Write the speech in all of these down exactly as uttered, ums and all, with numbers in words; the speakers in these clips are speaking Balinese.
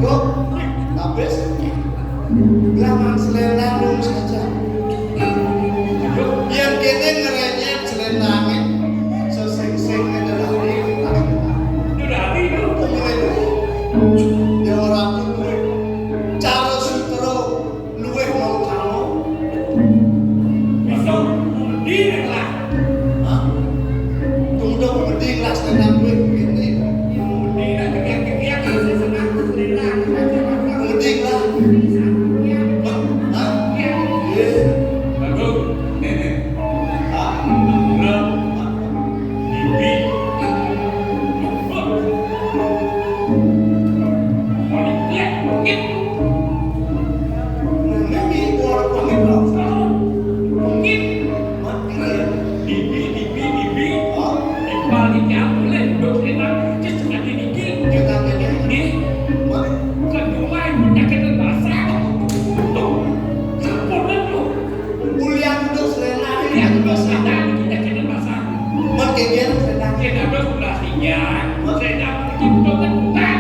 Kok, habis? Lah, Mang Selendang dong saja. Yén kéné ngerenyet selendangé, sesing-sing adalah hari. Udah hari, Bro. Mulai dulu. Ya, ora tuh, cara sutera luwih mau kamu. Bisa mending lah. Hah? Tunggu dong, mending lah, selendang gue begini. Mending lah, kegiat-kegiat, kalau saya senang, selendang. Mending lah. Hah? Iya. Bagus. Hah? Bibi. Mungkin. Mungkin. Mungkin. Bibi, bibi, bibi. Hah? Di balik yang boleh duduk enak, terus tengah dikit. Kita kayaknya. Nih. Bukan cuma penyakit basah. Tuh. Sempurna tuh. Ulian terus Rena ini. Ulian terus Rena ini, kita kena pasang. Mat kegian Rena. Kita terus belasingnya. Rena itu bukan bukan.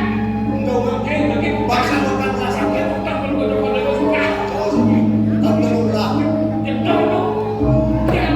Enggak, Mak. Oke, oke. Bangsa bukan rasa. Oke, bukan berbuat pada suka. Jauh sih. Tapi murah. Kita itu. Ya.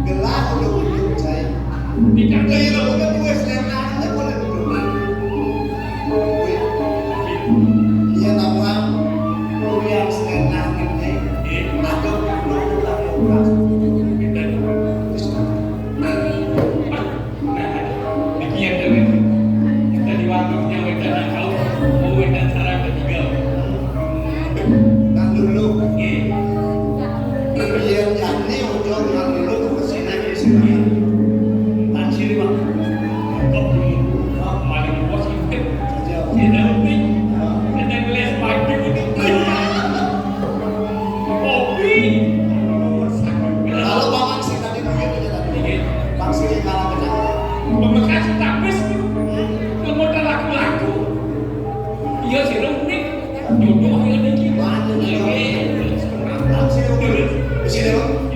Gelah udah ujung saya. Tidak kira udah gue selera aja boleh betul. Iya, nawang kuliah selera ini. Ada belum ada operasi. Kita Nah, demikian, Dawid. Tadi waktunya wedan kau, oh, wedan sarang ketiga. Nang dulu. Iya. Biar jani ojo nang dulu ke sini, ke sini. Tan sini, Bang. Kok dulu? Paling positif. Aja. Tidak lebih. Sedang les baju ini. Kopi. Kalau Paman sing tadi begitu ya tadi. Iya. Bang Sri kalah kena. Pamekasé tapis, modal laku-laku. Iya, sira muni jodoh ya niki. Waduh, iya. Bang Sri, di sini, Bang.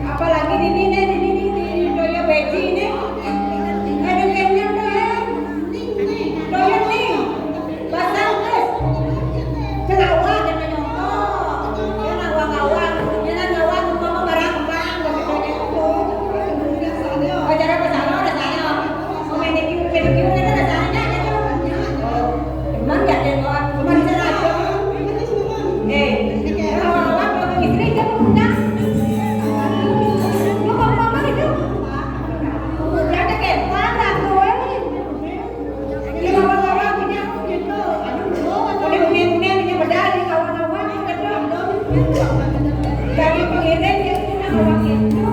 Apalagi ini nih, ini nih, di Doyo Beji ini. Ada kenyang dah. Doyo nih. Basah, Mas. Kenapa? Kenapa nyontoh? Kenapa ngawang? Kenapa ngawang? Umpama barang kembang, begitu. Acara apa salah, ada salah. Mau main di kiu, main di kiu, ada salah, ada. Cuman ya, cuman bisa aja. Eh, kalau orang, kalau istri, dia mau punya. Lu mau ngomong itu? Udah ada kayak mana tuh, eh? Ini orang-orang punya gitu. Udah punya, punya, punya medali, kawan-kawan. Dari pengiring, dia punya orang itu.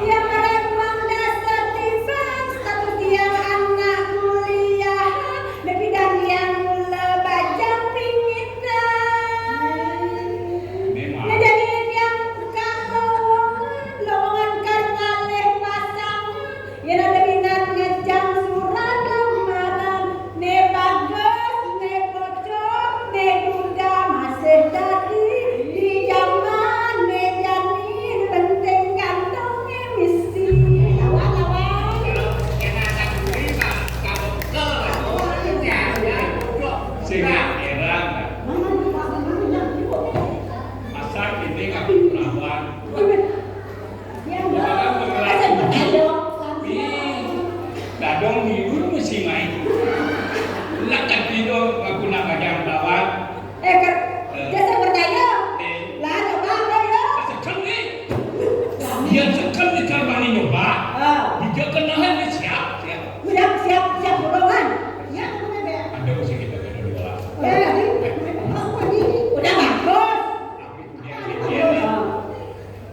Yang ada ruang dasar tiban, status dia anak kuliah, nepi dan yang mula bajang pingitan. Ngejadi yang buka lowongan, lowongan kan ngalih pasang. Yen ada minat ngejang surat lamaran, ne bagus, ne bocor, ne duda masih dadi di jaman ne jani, penting kantonge misi. Lawan, lawan. Sing eran. Masa kene ngaku perawan. Dadong ngilu mesti main. Lah tadi tu aku nak bajang lawan. Eh, ker, dia saya percaya. Eh. Lah, coba apa ya? Sekel ni. Dia sekel ni kalau bani nyoba. Ah. Dia kenalan ni siap, siap. Siap, siap, siap, golongan. Ya, aku bebek. Ada mesti kita kena dua. Eh, ini, aku ini udah bagus. Tapi dia, dia, dia.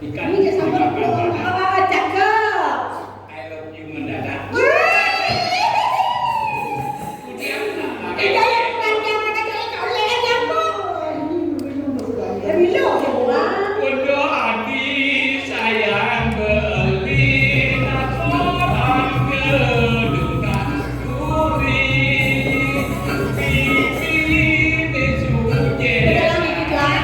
Ikan ini sama dimakan. Oh, cakep. I love you mendadak. Udah hati sayang beli nasoran gedung kasturi. Pipi besuk. Udah lama ikut lah.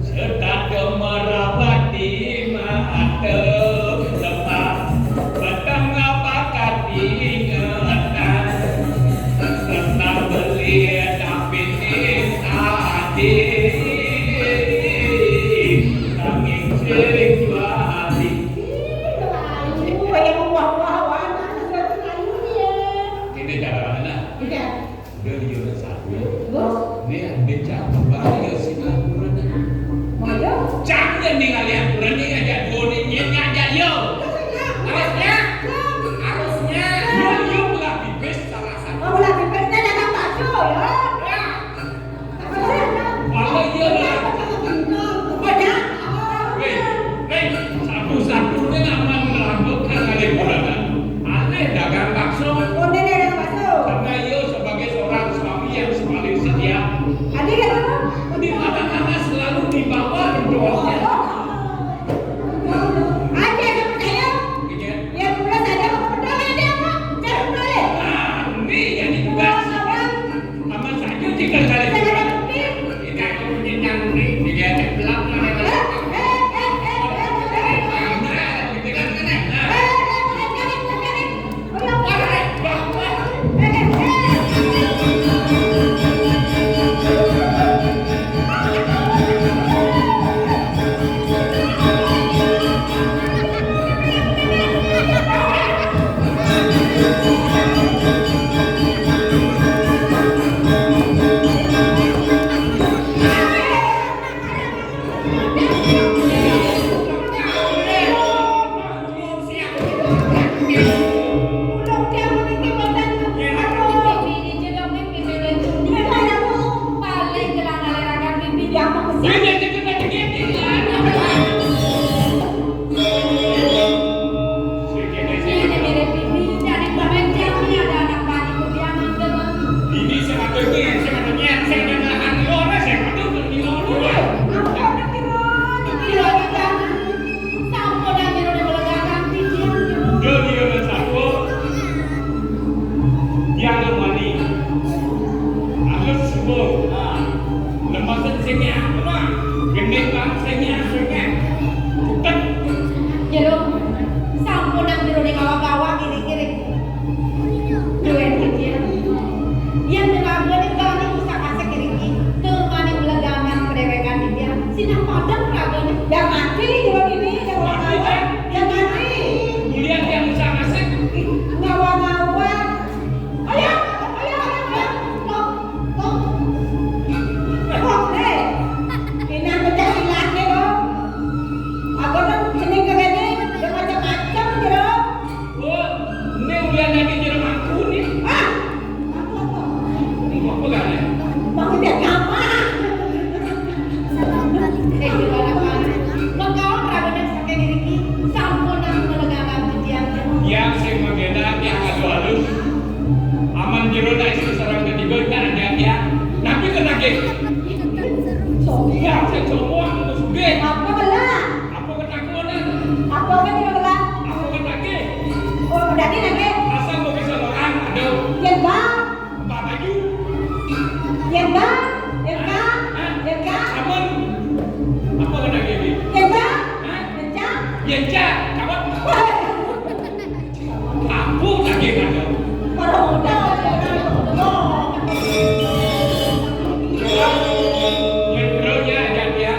Setata merawati mata lepas, petang apa kati ngetan, tetap beli tapi tadi tanging sing juali. Ini cara mana? Iya. Udah liur satu. Terus? Ini ambil cara baru ya si aturan. Mau ya? Jangan nih kali aturan nih ngajak dua nih, nyet ngajak yo. Harusnya, harusnya. Yo, yo, belah pipis salah satu. Oh, belah pipis, dia datang bakso, ya. Ya. Malah iya lah. Banyak. Weh. Yen cak, kawan. Aku lagi ada. Yen jero ya, ya, ya.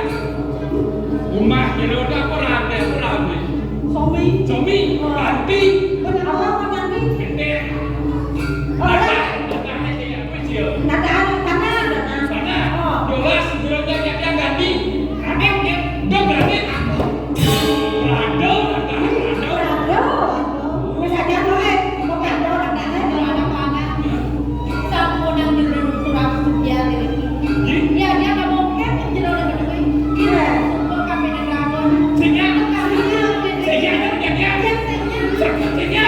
Rumah jero tak apa rame, apa rame. Somi. Somi, ganti. Apa ganti? Pendek. Oh, ya. Tanah, tanah, ya, ya, apa sih, ya? Tanah, tanah, tanah. Tanah. Oh. Jelas, jero ya, ya, ya, ganti. Rame, ya. Udah berani. Rado, rado, rado. Rado. Wis aja kowe, kok rado rado. Sampunang jero kurang setia diri. Ya, dia nggak mungkin jero nang kowe. Iya. Sumpah kabeh nang rado. Sing ya. Sing ya, sing ya. Sing ya. Sing ya.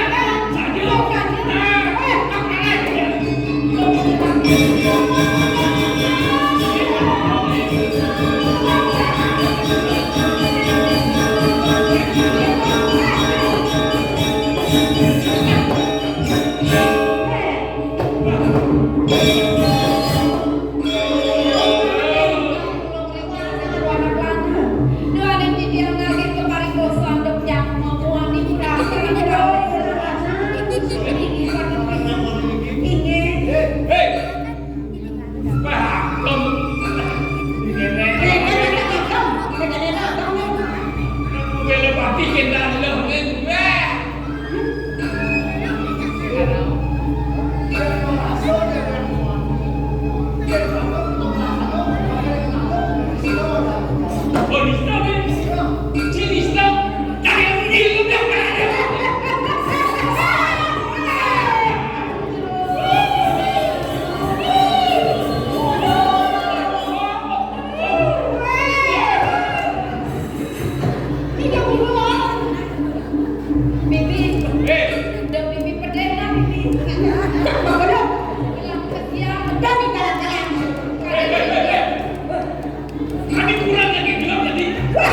Pipi. Udah pipi pedih lah, pipi. Cak, Bang Godong. Bilang kesian. Udah, nih, kalah-kalah. Ane kurang lagi gelem tadi. Wes.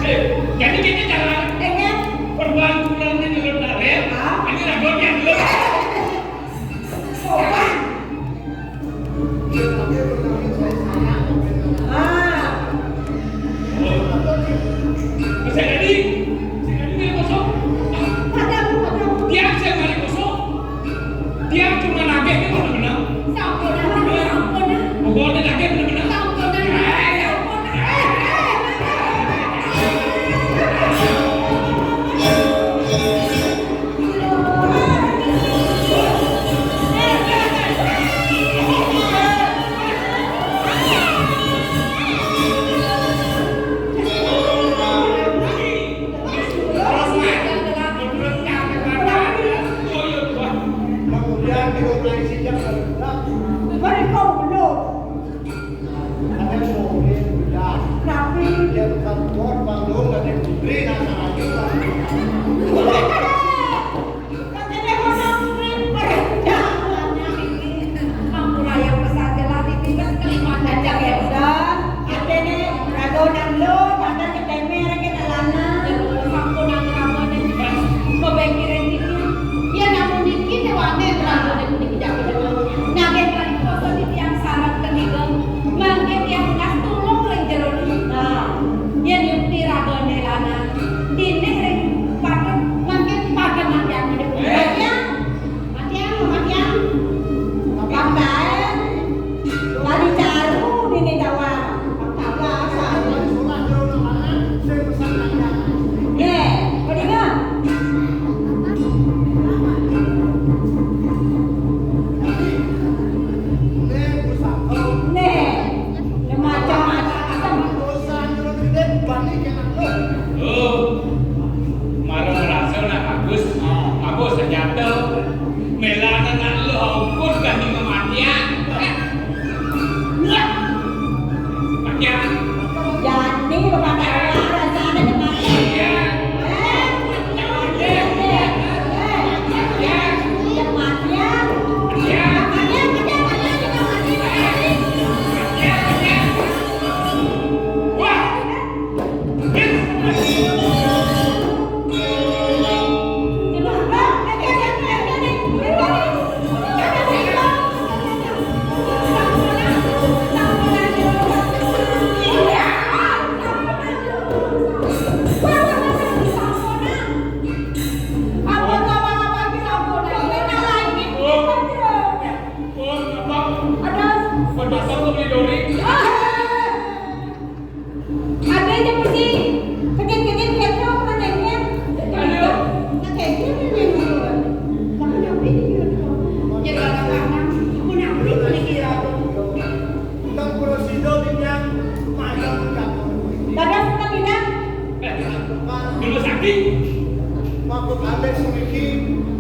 Eh, jadi kita jangan. Eh, ya. Perban kurang ini gelem dare. Ah. Ini ragonya gelem. Oh, Bang. Ah. Sing adi, sing adi mari kosong. Padahal, padahal. Tiang sing mari kosong. Tiang cuma nagih ki kok menang. Sampun, sampun. Pokoknya nagih bener-bener. Sampun, sampun. Tapi dia bukan bos, Bang Dong, ada putri, nah, sama juga. Katene kono urip perjalanan iki. Ampura ya pesan jelas iki wis kelima jajak ya. Dan atene ragonan lo padha keteme rek ana lanang. Sampun aku ragonan. Kok bengkiren iki. Ya namun iki dewane berangkat iki jak. Nagih kali poso di tiang sarang ketiga. Mangke tiang kas tulung ring jero. Nah, yen yukti ragane lanang. Dene ring padem, mangke padem ati aku. Matiang, matiang, matiang. Bapak, tadi caru dene jawab. Bapak, asal. Ye, kok dingin? Nih, macam-macam. Tuh, marang merasa nak bagus. Aku senjata. Melanan nak lo, aku kan di kematian. Wah. Kematian. Jadi, Bapak Tawa, rasanya kematian. Iya. Eh, kematian. Iya. Iya. Kematian. Iya. Kematian, kematian, kematian, kematian. Wah. Dados, Kang Dinang. Dulu sakti. Mangku kalih puniki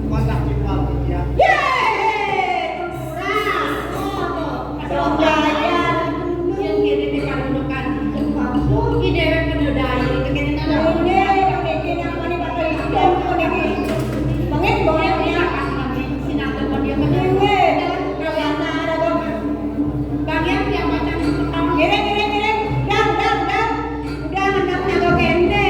wantah timpal titiang. Yéh! Kurang. Oh, tuh. Aduh, gaya. Yang kene di padudukan. Ini dewek kedodai. Ini, ini, ini, ini, ini, ini. Bengit, bengit, ya. Sinatun dia bener. Ini, Ragana, Ragana. Bagian tiap macam. Ngiring, ngiring, ngiring. Dang, dang, dang. Udah ngenang naga kende.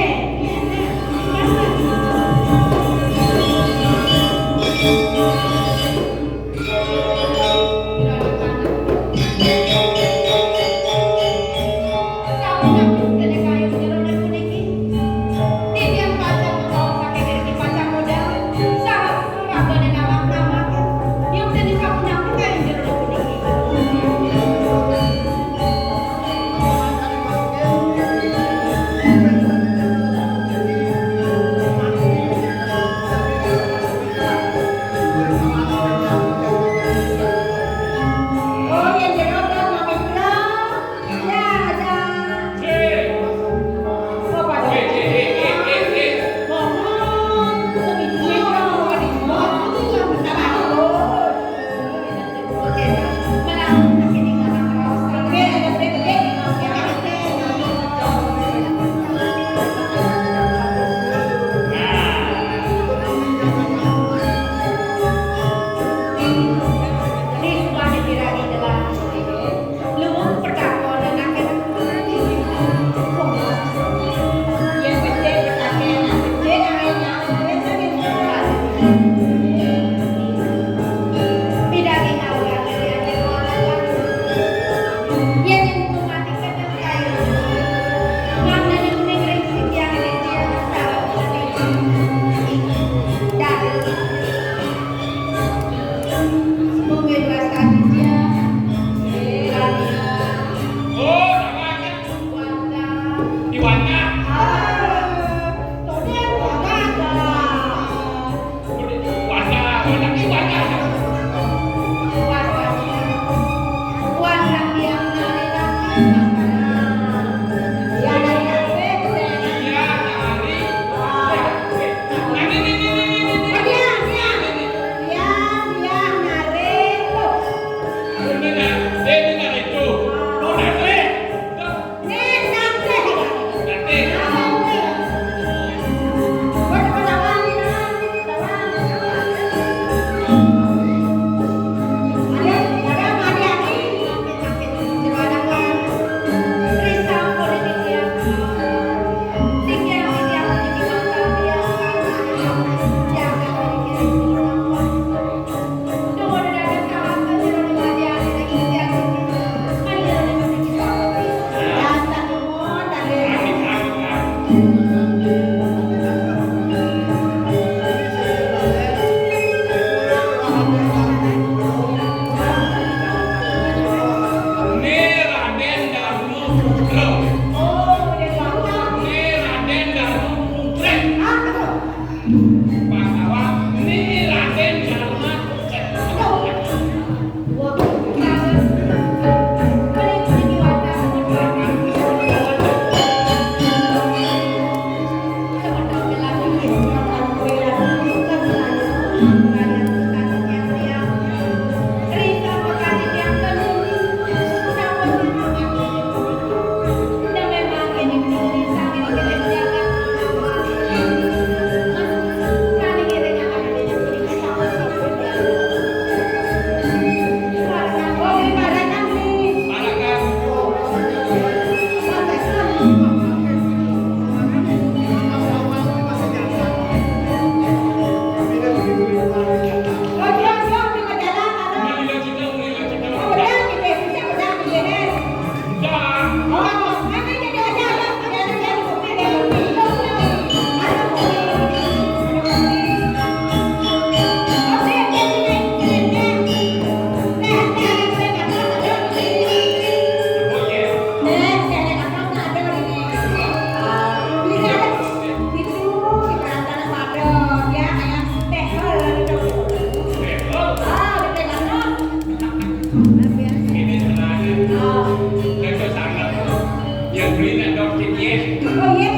Oh, iya. Oh, iya.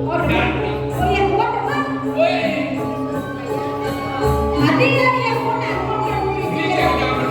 Oh, iya, kuat, kuat. Hati lagi yang kuat, kuat, kuat.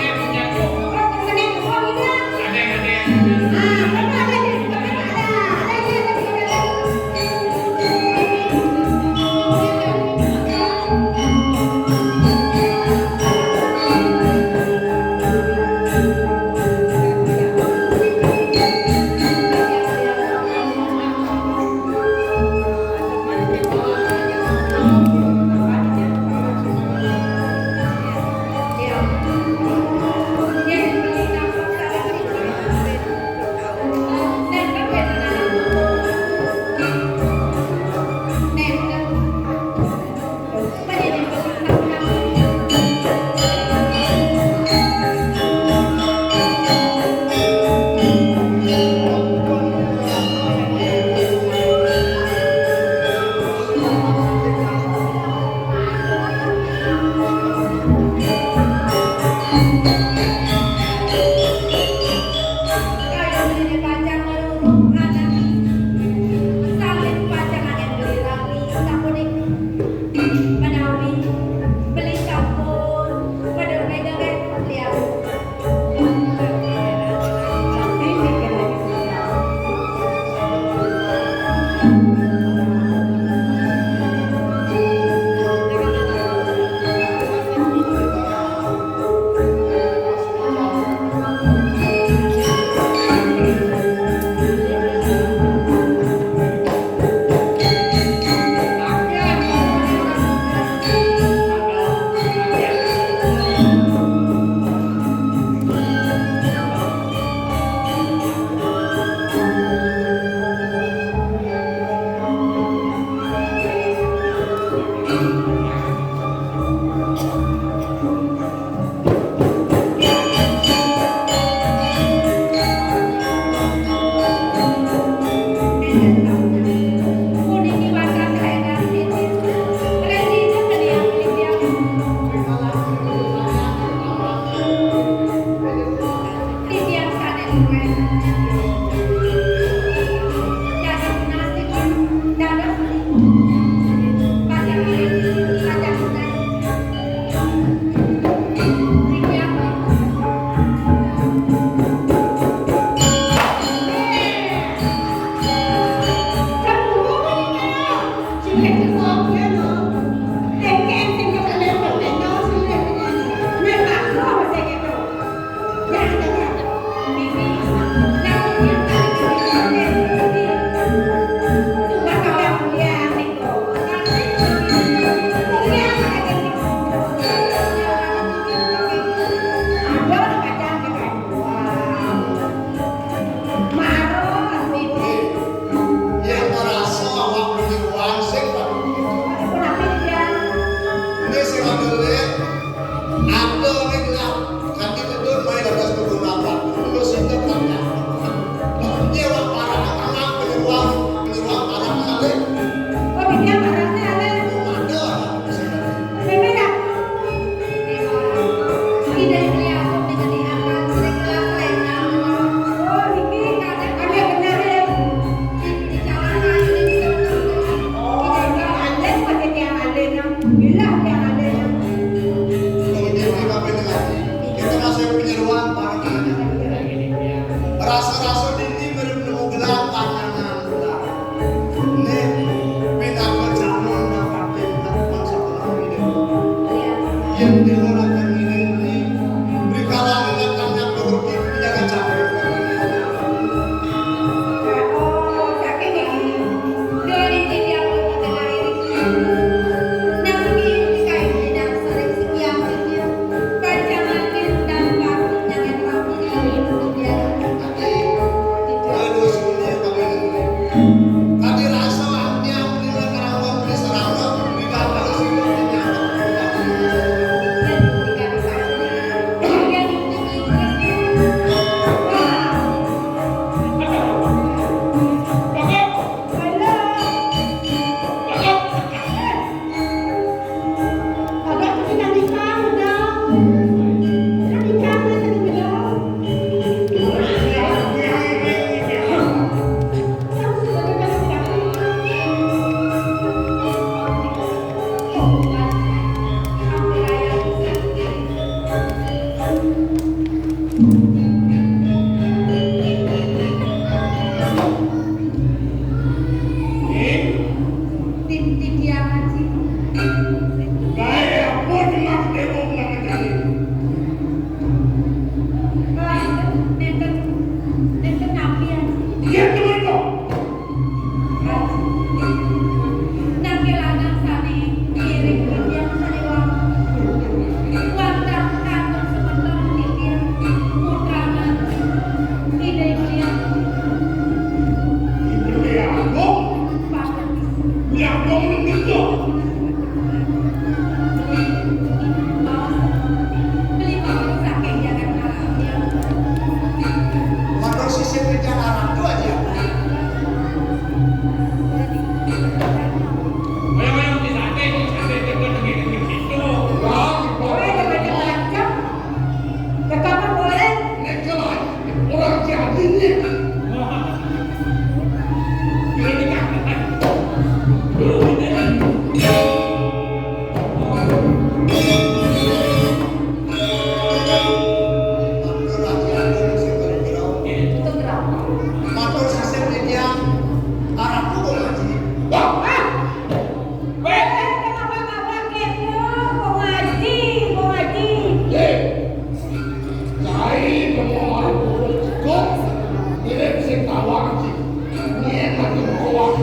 Ratu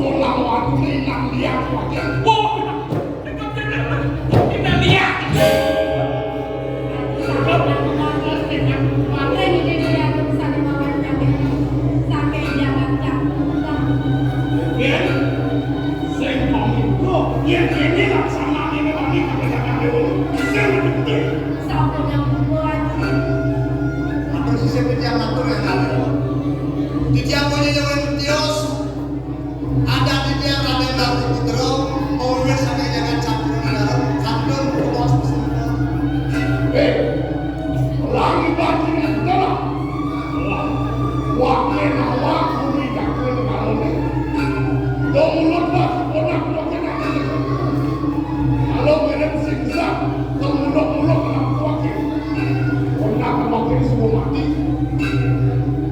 Bolang Watu nang liak wajan. Oh, nang liak. Yen sing pamit, yen kene laksanane wani kabeh dagang dewe. Sing ngerti. Sampun nyambung, Bu Haji. Matur sisih titiang matur ya, Kak. Titiang punya nyawa tios. Ada titiang Raden Datu Putra, pemimpin saking Jagat Campur Negara, kantun putus pesentra. Eh, langi bajing yang dalam. Wah, wah, kena wah, kumi dakun kalone. Dong mulut bas, konak konak. Kalau mirip singsa, kalau mulok-mulok anak kuakin. Konak kuakin semua mati.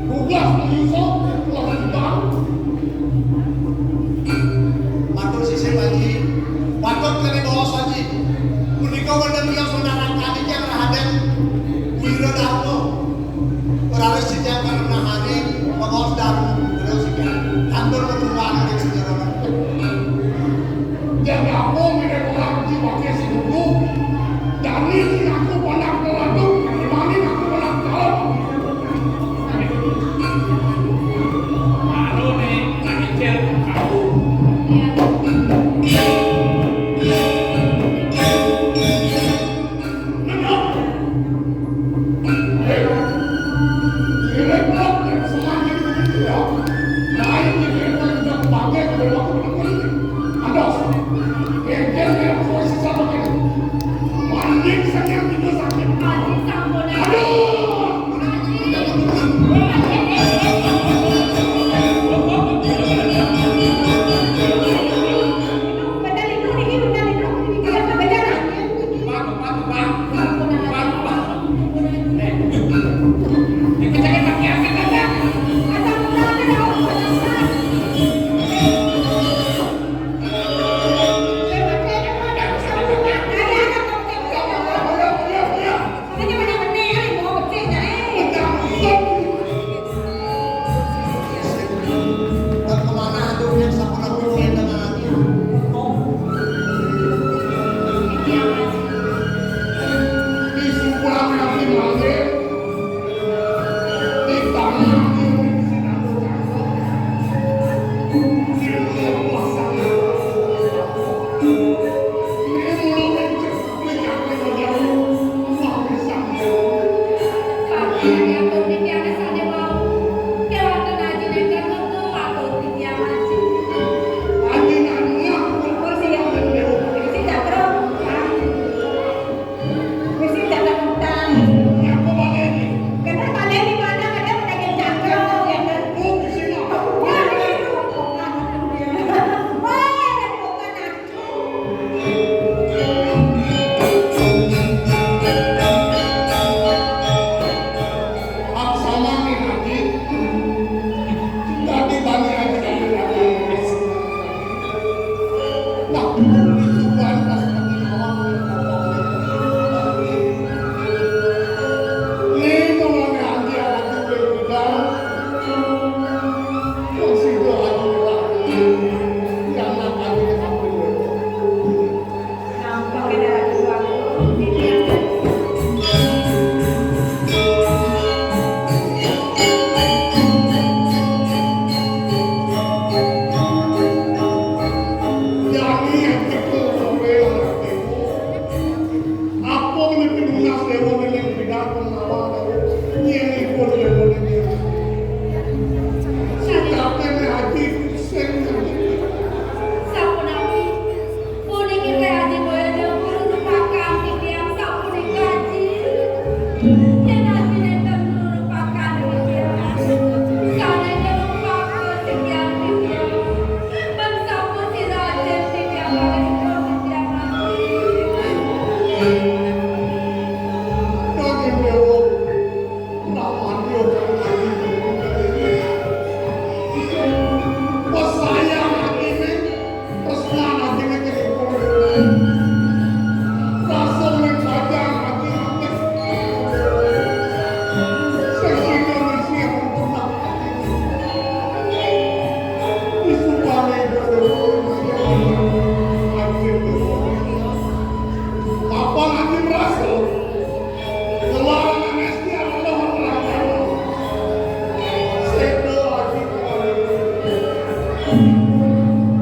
Tugas menyusul, kalau tidak. Matur sisih, Pak Haji. Patut kene bawa saji. Punika wonten tiyang sunarang kali tiyang Rahaden Wiradharma. Raris tiyang Karna Hari, pengos Dharma. Terus iki. Kantun menunggu ing sejarah. Dene aku mirip ora mesti pakai sing dulu. Dani sing aku panak ngelantung, dibanding aku panak kalem. Marone, tak ijel aku. Iya.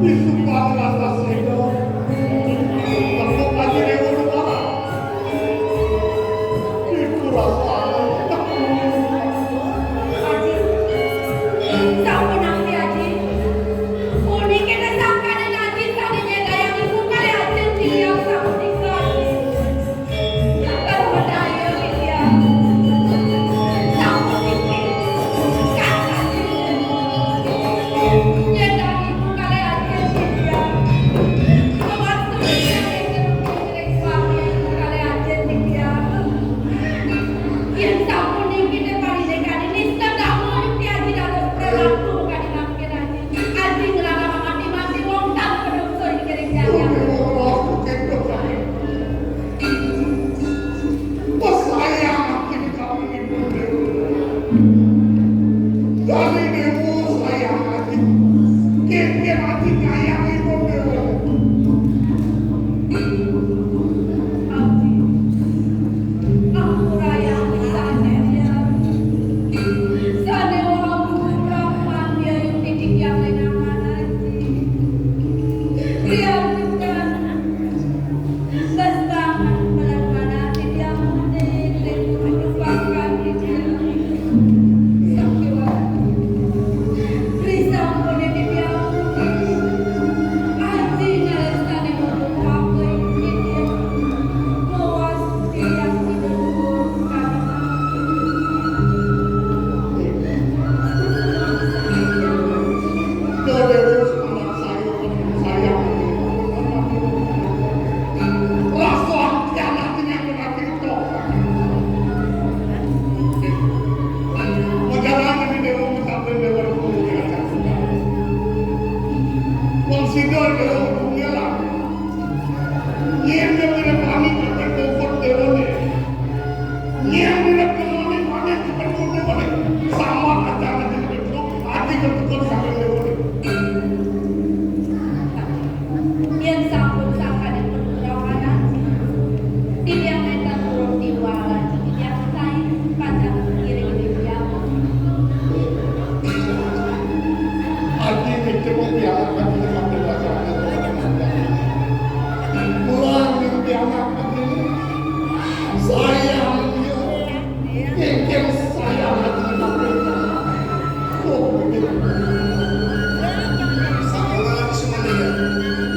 Di sumpah rasa seno. Tepuk aja dewa negara. Iku rasa. Aji, sampun Aji. Puniki sangkaning Aji sane nyedayang ibu kalih Aji titiang sapunika. Aji. Sampun Aji. Nyedayang ibu kalih Aji titiang. Yen sapunika te parindekan nista dawuh Yukti Aji dados pralambung kadi mangkin Aji. Aji nglarang mati-mati wong tan pedungso ing kering jaya. Pesayang Aji kami ibu dewa. Kami dewa sayang Aji. Kengken Aji kayang ibu dewa. Abdi, ampurayang pisan titiang. Sane wau kukuran mandiayung titiang lenangan Aji. Riantukan, bas banget pelan mana titiang mudin, dan kudupakan titiang. Sakiwa. Risampune titiang. Aji ngalestani mutu pakai titiang. Mawas titiang sida luhur kami. Dewa anak saya, sayang. Rasa kianat ini aku nanti. Majalane dewa mutaken dewa rukun. Wong sida dewa rukun ngelah. Yen dewa pamit akan kokot dewane. Yen dewa pamit akan kokot dewane. Sama aja nanti dewa. Ati ketukut sampai dewane. Yen sampun sangkaning perkurawanan, titiang nenten purun tiwal, titiang sae pacang ngiring titiang. Adi micem pianak adi sampai belajar. Pulang mimpi anak adi. Sayang dia. Ingkang saya hati. Oh, sampun lagi semuanya.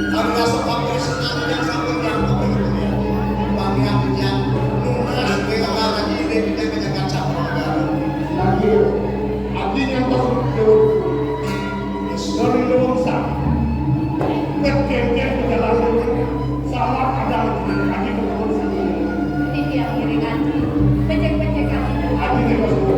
Kami rasa kami senang yang sampun jangkep ini. Kami yang nunas dengan lagi ini kita kena kacau. Lagi, artinya pas dari lubang besar. Berkengkeng perjalanan. Selamat datang di Aji Kebun Seni. Titiang ngiring Aji. Becek-becek Aji. Aji Kebun Seni.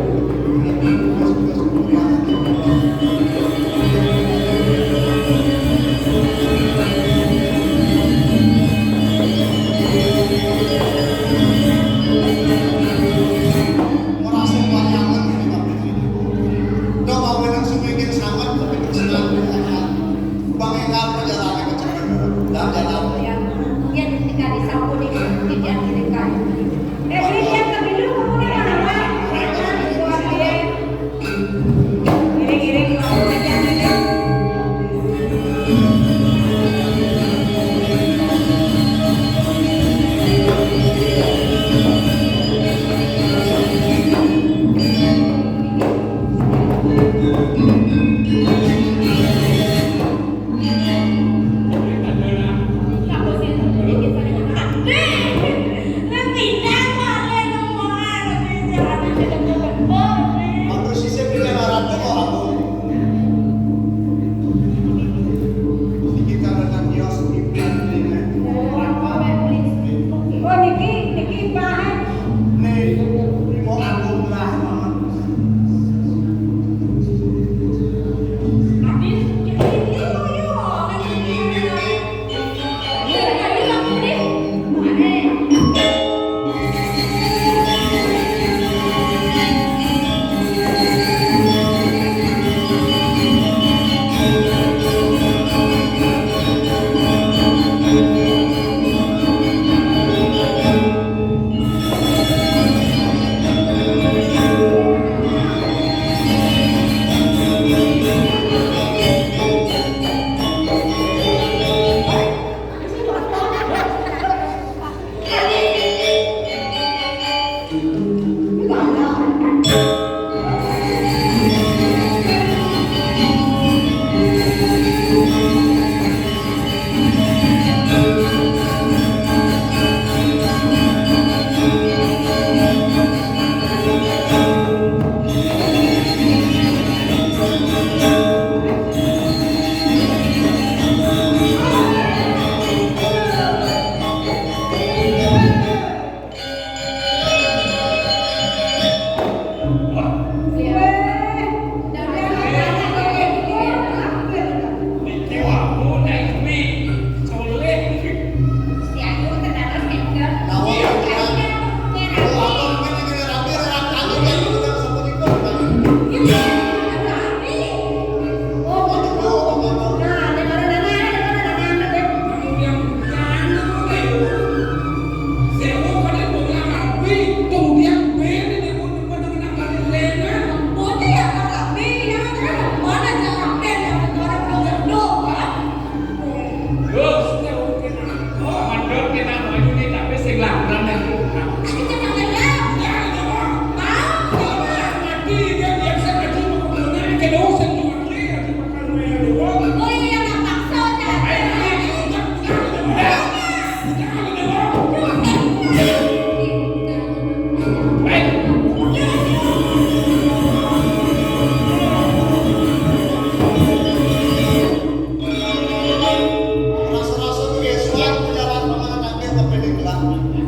Rasa-rasa tu ya suat pejalan paman kabeh tapi dikela.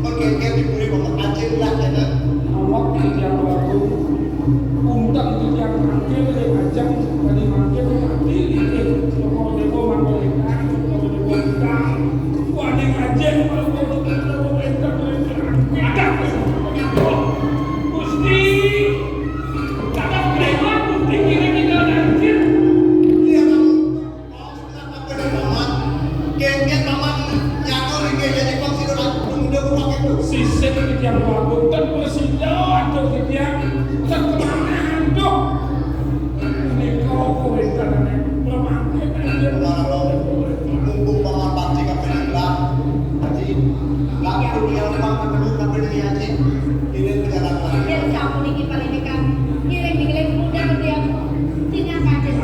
Pergengger diberi paman acil lah kena. Awak titiang bagus. Unteng titiang tangkil ring ajeng tadi mangkin mati ring toko dewa mangko lekang, toko dewa utang. Wani ngajeng mangko toko dewa enteng ring tangkil. Adah. Gusti. Tadah dewa Gusti kiring tinggal tangkil. Iya, Kang. Paman, kengken paman nyatur inggih jadi pang sira pemuda kepake tu. Sisip titiang wagung ten prasida atur titiang ten kemangan duh. Menika kuwi tanane pemangkin aja. Mumpung paman bakti kabeh nyelah. Haji, lampun yang pang ketemu kabeh dengan Haji. Ini pejalan lagi. Yen sampun iki parindikan, ngiring-ngiring budal tiyang. Tindak kanjeng.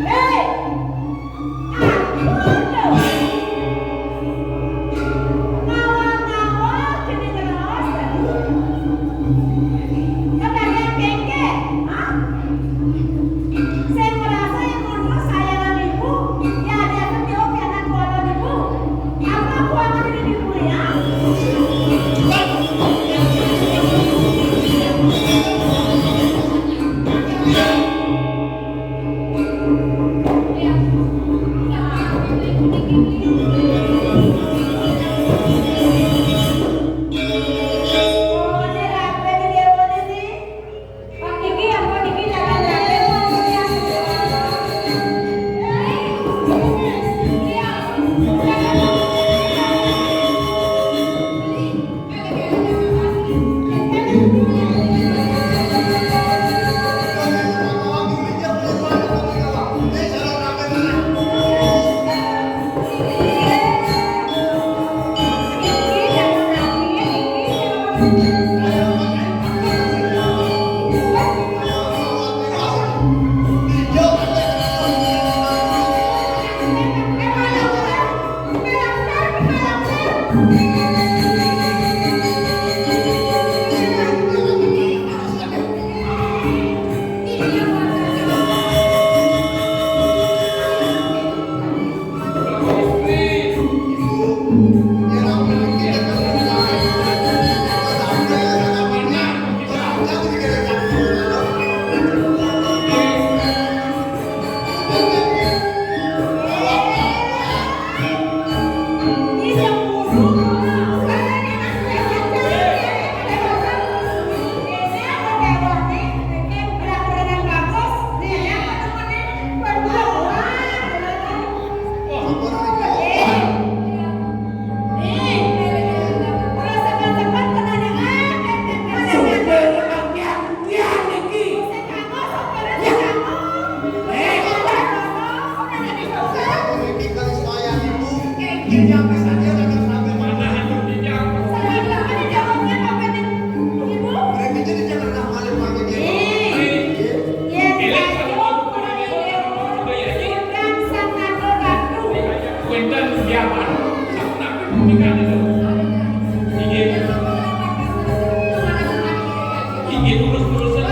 Hei! Ampun, lho. Ngawa-ngawa jeneng raos tadi. Kebagian kengke, hah? Sing merasa yang mundur sayangan ibu, ya dia tuh jauh karena keluarga ibu. Apa buangan ini ibu ya? Wénten jaman sapunapi punika niku. Inggih. Inggih, terus-terusan.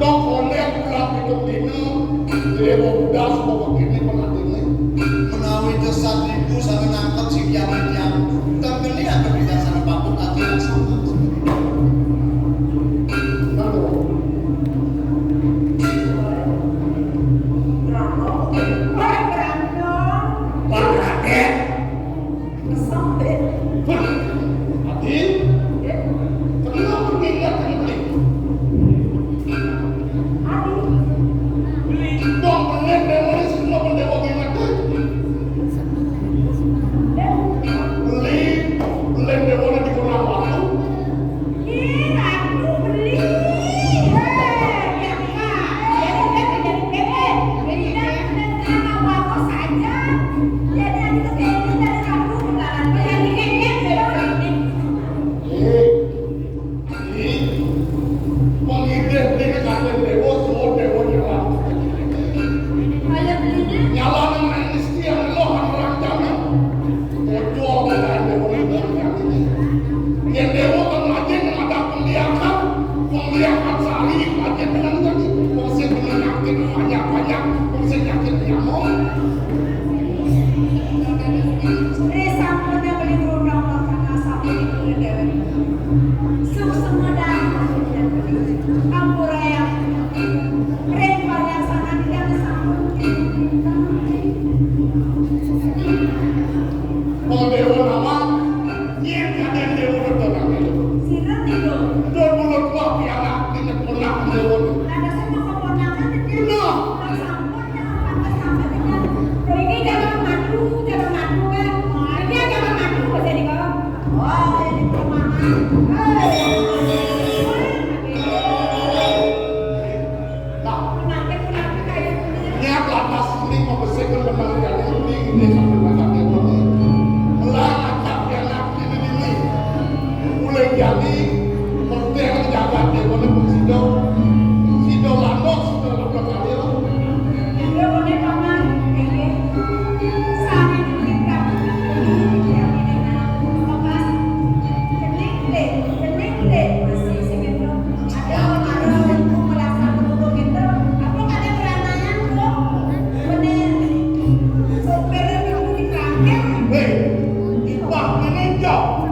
Tokone bulan pitung dina, dewa budas bawa kene penatine. Menawi desat ibu sana nangkep si tiang-tiang, tengkene akan bijaksana patut ati laksana. Pak Raden. Adi, kenapa kita kena beli? Adi, beli Apa yang mesti yakin ya mau? Ri sampun beli berundang makan asap ini kulit dewek. Suksma dan ampura ya. Ring pariarsana tidak sampun. Kalau dewa nama, nyet ada dewa betul. Sira tidur. Dua puluh dua piala, ini ponak dewa. Ada sama keponakan, dia. Nah. Ini jangan madu, jangan madu, kan? Ini jangan madu, bisa dibawa. Oh, ini perumahan. Nah, penyakit-penyakit kayak gini. Niat lantas ini membersihkan benar kali ini, ini sampai banyak yang ini. Melarang anak ini, ini. Mulai jadi, penting jaga dia, boleh pun sido. Sido landok, sido landok kali. Hei, ibah ini jauh.